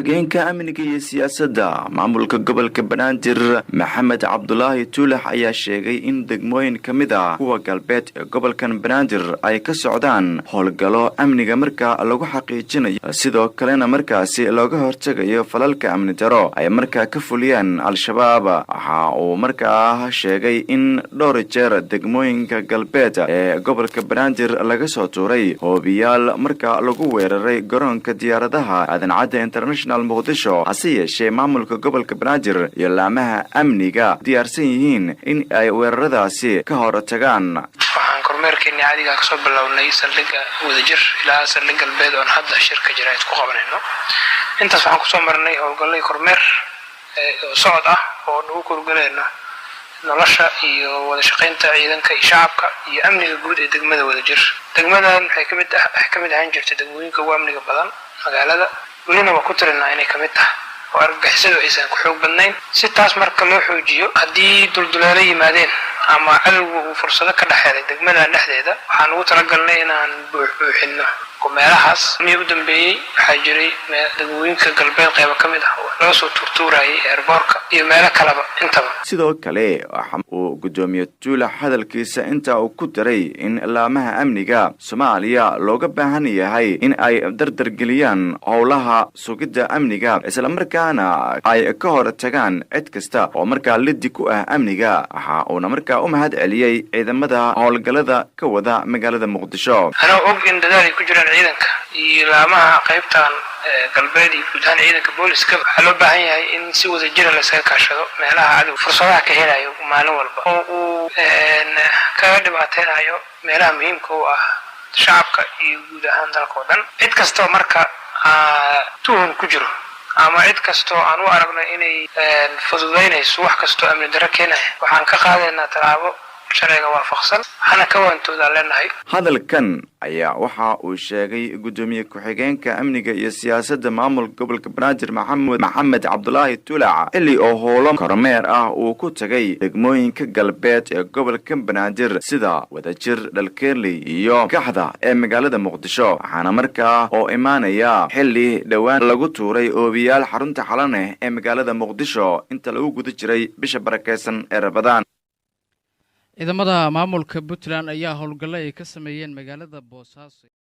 Xogeenka amniga iyo siyaasadda maamulka gobolka Banaadir, Maxamed Cabdulaahi Tuulax, ayaa sheegay in degmooyin ka mid ah kuwa galbeed ee gobolkan Banaadir ay ka socdaan howlgallo amniga markaa lagu xaqiijinayo, sidoo kalena markaasi looga hortegayo falalka amni daro ay markaa ka fuliyaan Al-Shabaab. Waxa uu markaa sheegay in dhowr jeer degmooyinka galbeed ee gobolka Banaadir laga soo tuuray hoobiyaal markaa lagu weeraray garoonka diyaaradaha Aadan Cadde International Muqdisho, hase yeeshee maamulka gobolka Banaadir iyo laamaha amniga diyaarsan yihiin in ay weeraradaasi ka hor tagaan. Waxaan kormeerkeennii caadigaa kasoo bilownay saldhigga Wadajir ilaa saldhig Galbeed oon hadda shirka jaraa'id ku qabanayno. Intaas waxaan kusoo marnay howlgallay kormeer oo socod ah oo nagu korgelayno nolosha iyo wada shaqaynta ciidanka iyo shacabka iyo amniga guud ee degmada Wadajir. Degmadan waxay kamid ahaan jirtay degmooyinka ugu amniga badan magaalada, welina waa ku tirinaa inay kamid tahay oo argagixisadu aysan ku xoog badnayn. Si taas marka loo xoojiyo, haddii dulduleelo yimaadeen ama cadowga uu fursado ka dhexeelay degmadan dhexdeeda, waxaan ugu talagalnay inaan buuxbuuxinno meelahaas. Mihii u dambeeyey waxaa jiray degmooyinka galbeed qeybo ka mid ah oo laga soo tuurtuurayay airboorka iyo meelo kaleba intaba. Sidoo kale waxa uu guddoomiye Tuulax hadalkiisa intaa uu ku daray in laamaha amniga Soomaaliya looga baahan yahay in ay dardargeliyaan howlaha sugidda amniga, islamarkaana ay ka hor tagaan cid kasta oo markaa lidi ku ah amniga. Waxa uuna markaa u mahad celiyey ciidamada howlgallada ka wada magaalada Muqdisho. Anoo og in dadaal ay ku jiraan ciidanka iyo laamaha qaybtan galbeed iyo guud ahaan ciidanka booliska, waxaa loo baahan yahay in si wada jira laysaga kaashado meelaha cadow fursadaha ka helayo maalin walba oo uu kaga dhibaateynayo meelaha muhiimka u ah shacabka iyo guud ahaan dalka oo dhan. Cid kastoo marka tuhun ku jiro ama cid kastoo aan u aragno inay fududaynayso wax kastoo amni darro keenaya, waxaan ka qaadaynaa tallaabo sharciga waafaqsan, waxaana ka waantoodaan leenahay. Hadalkan ayaa waxa uu sheegay guddoomiye ku-xigeenka amniga iyo siyaasadda maamulka gobolka Banaadir, Maxamed Maxamed Cabdulaahi Tulac, xilli oo howlo kormeer ah uu ku tagay degmooyinka galbeed ee gobolka Banaadir sida Wadajir, Dharkenley iyo Kaxda ee magaalada Muqdisho. Waxaana markaa oo imaanaya xilli dhowaan lagu tuuray oobiyaal xarunta Xalaneh ee magaalada Muqdisho inta lagu guda jiray bisha barakeysan ee Ramadaan. Ciidamada maamulka Puntland ayaa howlgallo ay ka sameeyeen magaalada Boosaaso.